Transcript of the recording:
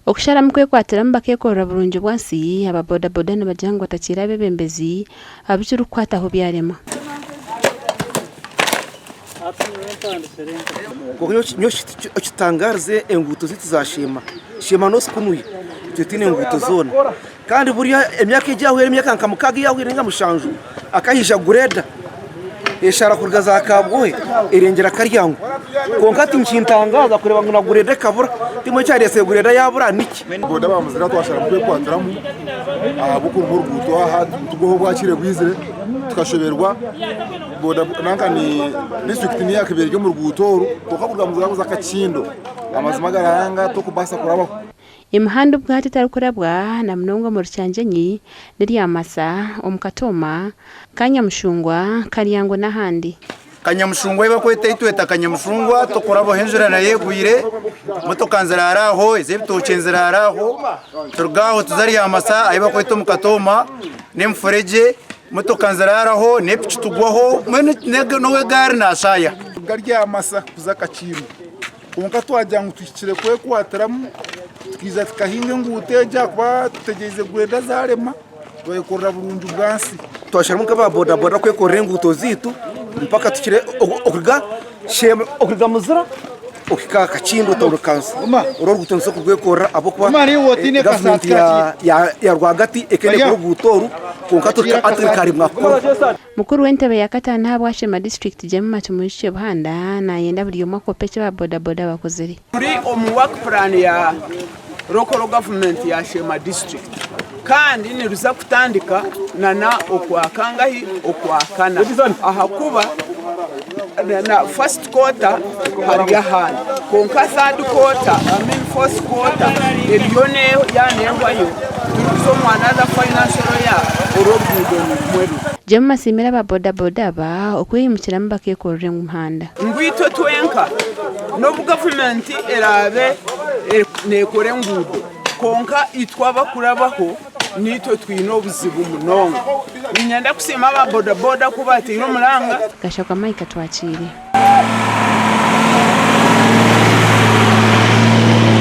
Okusharamu kwekwatiramu bakekorera burungi bwansi, aba boda boda nibagira ngu batakiire abebembezi abu kirikukwataho byarema. Nyowe ekitangarize enguuto zaitu za Sheema, Sheema North kunuya itwe titwine nguuto zoona kandi buriya emyaka egi eyahweire emyaka nka mukaaga eyahweire ninga mushanju akaija gureda eshara kuruga za Kabwohe erengyera Karyango kwonka tinkintangaaza kureeba ngu na gureda ekabura timwe ekyaretsire gureda yabura niki? Boda ba Muzira twasharamu kwekwatiramu ahabw'okuruga oruguuto aha tugweho obwakire bwizire tukashoberwa boda nanka ni disiturikiti niyo yakabaire eri omu ruguuto oru kwonka kuruga Muzira kuza Kakindo amazima agarahanga tokubaasa kurabaho. Emihanda obwahati etarikurabwa na munonga omuri Kyangyenyi n'erya Masa, omu Katooma, Kanyamushungwa, Karyango n'ahandi. Kanyamushungwa ei barikweta ei tweta Kanyamushungwa tokurabaho enjura nayo egwire, motoka niziraara aho, ez'ebitookye niziraara aho, turuga aho tuza Ryamasa ahu barikweta omu Katooma n'emufuregye, motoka niziraaraho n'epiki tugwaho mbwenu n'ow'egaari naashaaya. Kuruga Ryamasa kuza Kakindu Kwonka twagira ngu tuhikire kwekwatiramu tukaija tukahinga enguuto egi ahakuba tutegyereize greda zarema twayekorera burungi bwansi. Twasharamu nk'aba boda boda kwekorera enguuto zaitu mpaka tuhikire okuruga Sheema okuruga Muzira okuhika Kakindu tawuni kanso. Oru oruguuto nituza kurwekorera ahabw'okuba gavumenti ya rwagati ekaba nekora oruguuto oru kwonka hati rukaremwa kukorwa. Mukuru w'entebe ya kataano ahabwa Sheema disiturikiti Jemima Tumwijukye Buhanda nayenda buri omwe akope eki aba boda boda bakozire. Turi omu work plan ya local government ya Sheema district kandi niruza kutandika nana okwakangahi okwakana ahakuba na first quarter hariyo ahandi kwonka third quarter I mean fourth quarter eriyo yanehwayo turikuza omu another financial year oru oruguudo nirumwe ruti. Jemima asiimire aba boda boda aba okweyimukiramu bakekorera omuhanda. Ngu itwe twenka n'obu gavumenti eraabe neekora enguudo kwonka itwe abakurabaho niitwe twine obuzibu munonga. Niinyenda kusiima aba bodaboda ku bateire omuranga. Gashakwa Mike Atwakiire.